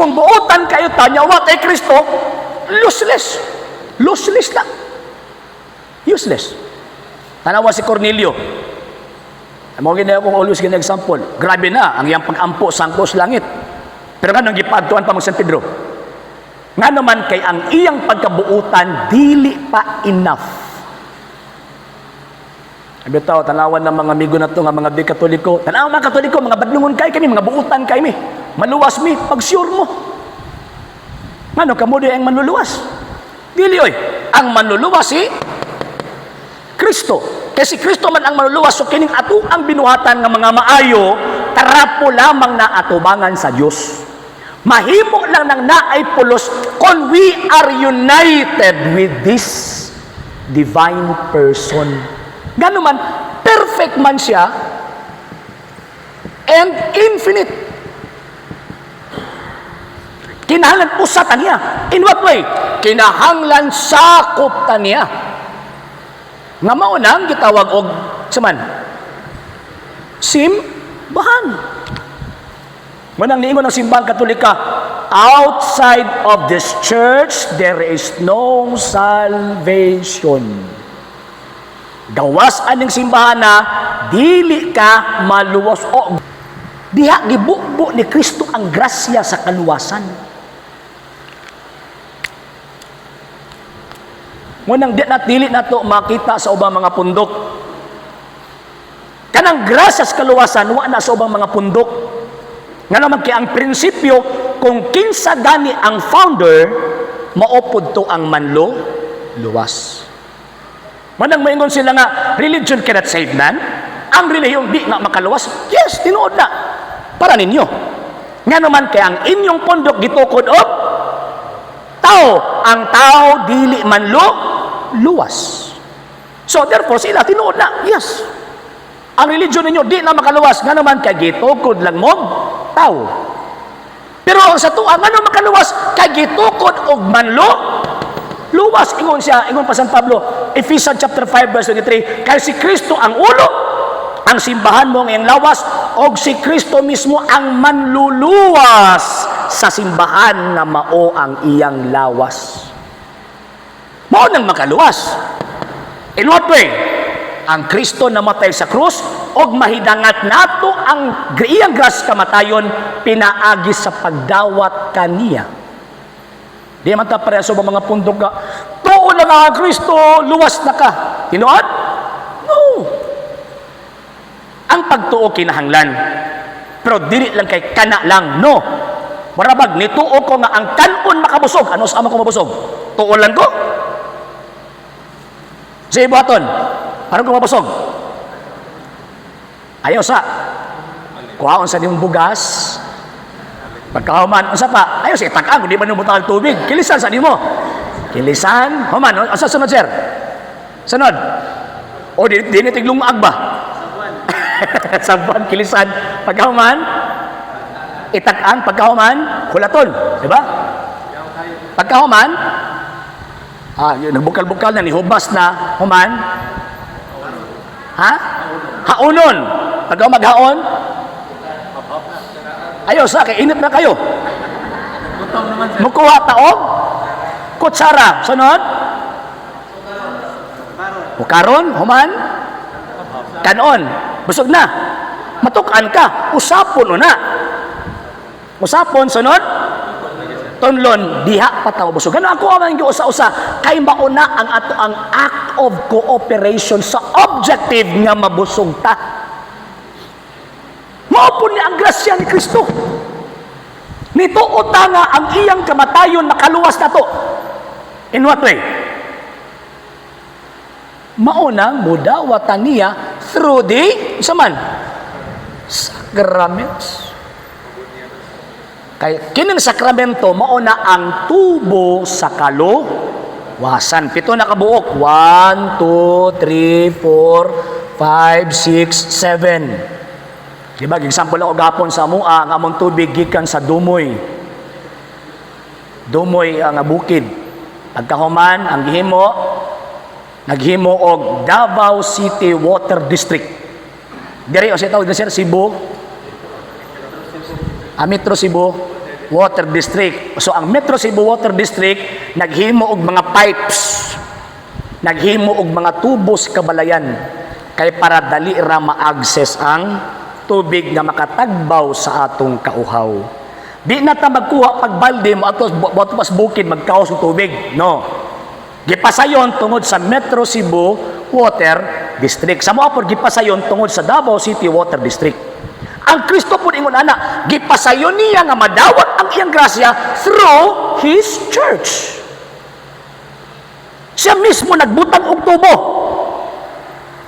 Kung buotan kayo ta, nya wa kay Kristo, useless. Useless na. Useless. Tanawa si Cornelio. Mo gini akong always gina example. Grabe na ang iyang pag-ampo sa angkos langit. Pero nganong gipaadtuan pa mo San Pedro? Nga naman kay ang iyang pagkabuutan dili pa enough. Bitaw, tanawan ng mga amigo na to nga mga di Katoliko. Tanawan mga Katoliko, mga badlungon kay kami, mga buutan kay mi. Maluwas mi, pag sure mo. Ngano kamo di ang manluluwas? Dili oy. Ang manluluwas si Kristo. Kay si Kristo man ang manluluwas, so kining ato ang binuhatan nga mga maayo, trapo lamang na atubangan sa Dios. Mahimo lang nang naay pulos kung we are united with this divine person. Ngano man, perfect man siya and infinite. Kinahanglan usa ta niya. In what way? Kinahanglan sakop ta niya. Nga mao nang gitawag og saman simbahan. Manang niingon ang Simbahang Katolika, "Outside of this church, there is no salvation." Gawas aning simbahan na dili ka maluwas. O diha gibubo ni Kristo ang grasya sa kaluwasan. Munang di na dili nato makita sa ubang mga pundok. Kanang grasya sa kaluwasan wa na sa ubang mga pundok. Nga naman kay ang prinsipyo, kung kinsa gani ang founder, maupod to ang manlo luwas. Manang maingon sila nga religion cannot save man. Ang relihiyon di nga makaluwas. Yes, tinuod na. Para ninyo. Nga naman kay ang inyong pundok gitukod og tao. Ang tao dili man luwas. So therefore sila, tinuod na. Yes. Ang religion ninyo di na makaluwas. Nga naman kay gitukod lang mo tao. Pero ang sa tuwa, ngano makaluwas? Kay gitukod og manlo luwas. Ingon siya, ingon pa San Pablo, Ephesians chapter 5 verse 23, kay si Kristo ang ulo, ang simbahan mo ang iyang lawas, og si Kristo mismo ang manluluwas sa simbahan nga mao ang iyang lawas. Mao nang makaluwas. In what way? Ang Kristo namatay sa krus og mahidangat nato ang iyang grasya kamatayon pinaagi sa pagdawat kaniya. Di man ta pareha sa mga pundok ka. Tuo na nga ang Kristo, luwas na ka. Tinuod? No. Ang pagtuo kinahanglan. Pero dili lang kay kana lang, no. Marabag, nituo ko nga ang kanon makabusog. Ano sa amo ko mabusog? Tuo lang ko. Sa ibuhaton, aron ko mabusog? Ayaw sa. Kuhaon sa niyong bugas. Pagkahuman, unsa pa? Ayaw sa itak-an, kung di ba nimo butang tubig. Kilisan sa nimo. Kilisan, human, unsa sunod, sir? Sunod. O di di ni tiglong ba? Sabuan, kilisan. Pagkahuman, itak-an, pagkahuman, hulaton, di ba? Pagkahuman, yun, nagbukal-bukal na, nihubas na, human, ha? Haonon. Pagka maghaon, ayaw sa kay init na kayo. Gutom naman, sir. Mukuha taog, kutsara. Sunod, Mukaron, human, kanon. Busog na. Matukan ka. Usapon una. Usapon, sunod, tunlon, diha pa ta mabusog. Ano ako ang usa-usa kay mauna ang ato ang act of cooperation sa objective nga mabusog ta. Mao po ni ang grasya ni Kristo. Nituo ta nga ang iyang kamatayon nakaluwas na to. In what way? Maunang mudawatan niya through the isa man sacraments. Kay kining sakramento mao na ang tubo sa kaluwasan. Pito na kabuok. 1, 2, 3, 4, 5, 6, 7. Di ba? Example ako gapon sa mua, ang among tubig gikan sa Dumoy. Dumoy ang bukid. Pagkahuman, ang gihimo, naghimo og Davao City Water District. Diri o sa tawag sir, Cebu. Ah, Metro Cebu. Water District. So ang Metro Cebu Water District naghimo og mga pipes. Naghimo og mga tubo sa kabalayan kay para dali ra ma-access ang tubig nga makatagbaw sa atong kauhaw. Di na ta magkuha pag balde mo ato ato pas bukid magkaos og tubig. No. Gipasayon tungod sa Metro Cebu Water District. Sa mao pod, gipasayon tungod sa Davao City Water District. Ang Kristo pod ingon ana, gipasayon niya nga madawat ang iyang grasya through His church. Siya mismo nagbutang og tubo.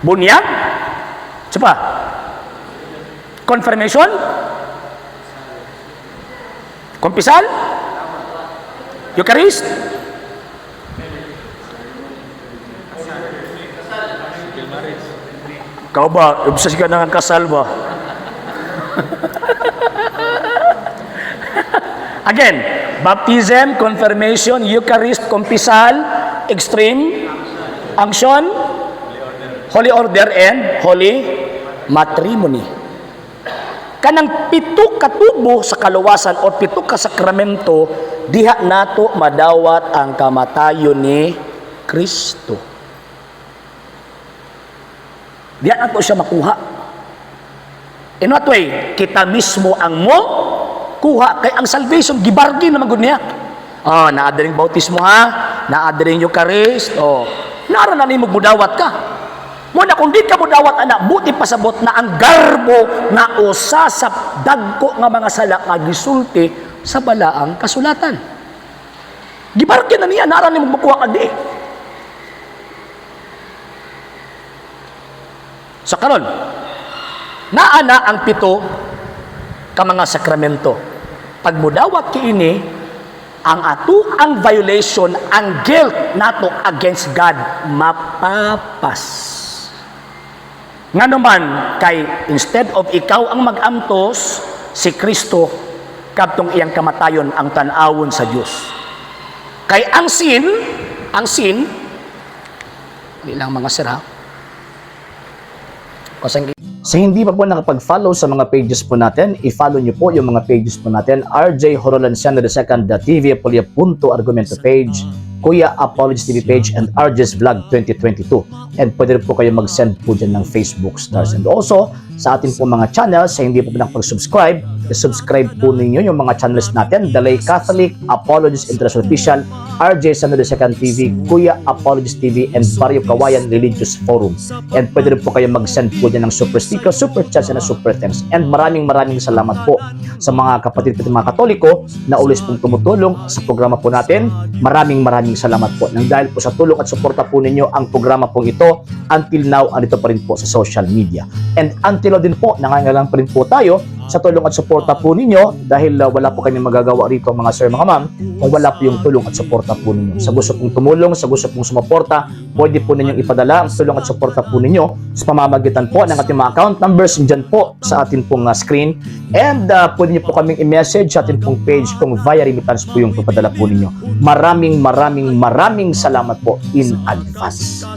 Bunyag? Sa pa? Confirmation? Kumpisal? Eucharist? Ikaw ba? Obsessed ka na ng kasal ba? Again, baptism, confirmation, Eucharist, kumpisal, extreme unction, holy order, and holy matrimony. Kanang pito ka tubo sa kaluwasan o pito ka sakramento, diha nato madawat ang kamatayon ni Kristo. Diha nato siya makuha. In what way? Kita mismo ang mo kuha kay ang salvation gibargain naman gud niya. Oh, naa ring bautismo ha, naa ring Eucharist, oh. Nara na nimo mudawat ka. Mo na kung di ka mudawat ana, buti pasabot na ang garbo nga usa sa dagko nga mga sala nga gisulti sa balaang kasulatan. Gibargain na niya, nara nimo makuha ka di. Sa karon, naa na ang pito ka mga sakramento. Pag mudawat kiini, ang ato ang violation, ang guilt nato against God mapapas. Ngano man kay instead of ikaw ang mag-antos, si Kristo kadtong iyang kamatayon ang tan-awon sa Dios. Kay ang sin, di lang mga sir ha. Kasang Sa hindi pa po nakapag-follow sa mga pages po natin, i-follow nyo po yung mga pages po natin. RJ Horolanciano II, The TV Apolia Punto Argumento page, Kuya Apologies TV page, and RJ's Vlog 2022. And pwede rin po kayo mag-send po dyan ng Facebook stars. And also, sa atin po mga channels, sa hindi po po nakapag-subscribe, i-subscribe po ninyo yung mga channels natin, The Lay Catholic, Apologies International Official, RJ Sano II TV, Kuya Apologies TV, and Barrio Kawayan Religious Forum. And pwede rin po kayo mag-send po dyan ng super sticker, super chats, and super thanks. And maraming maraming salamat po sa mga kapatid po mga Katoliko na always pong tumutulong sa programa po natin. Maraming maraming salamat po. Nang dahil po sa tulong at suporta po ninyo ang programa pong ito, until now, andito pa rin po sa social media. And until now din po, nangangailangan pa rin po tayo sa tulong at suporta po ninyo dahil wala po kami magagawa rito, mga sir, mga ma'am, kung wala po yung tulong at suporta po ninyo. Sa gusto pong tumulong, sa gusto pong sumuporta, pwede po ninyong ipadala ang tulong at suporta po ninyo sa pamamagitan po ng ating mga account numbers dyan po sa atin pong screen. And pwede niyo po kaming i-message sa atin pong page kung via remittance po yung papadala po ninyo. Maraming maraming maraming salamat po in advance.